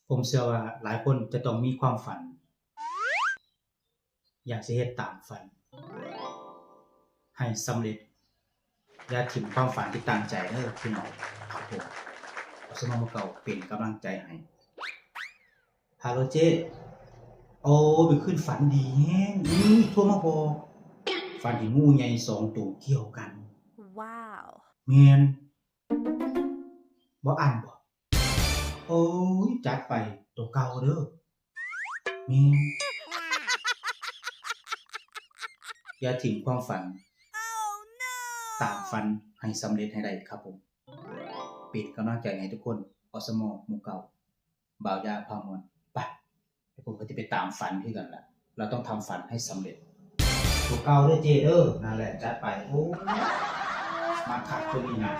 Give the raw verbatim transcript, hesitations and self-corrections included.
ผมเชื่อว่าหลายคนจะต้องมีความฝัน อยากสิเฮ็ดตามฝัน ให้สำเร็จ อย่าถิ่มความฝันที่ตั้งใจเด้อพี่น้องครับผม อสม หมู่เก่าเป็นกำลังใจให้ ฮัลโหลเจ้ โอ้ มื้อคืนฝันดีแฮง นี่โทรมาบอก ฝันเห็นงูใหญ่สองตัวเกี่ยวกัน ว้าว แม่น บ่อั้นบ่ โอ้ย จัดไป ตัวเก่าเด้อ แม่น อย่าถิ่มความฝัน ตามฝันให้สำเร็จให้ได้ครับผม เป็นกำลังใจให้ทุกคน อสม หมู่เก่า บ่าวยาพาม่วน ไป เดี๋ยวผมก็จะไปตามฝันคือกันล่ะ เราต้องทำฝันให้สำเร็จ ตัวเก่าเด้อเจ้เด้อ นั่นแหละ จัดไป โอ้ มาคักตัวนี้นะ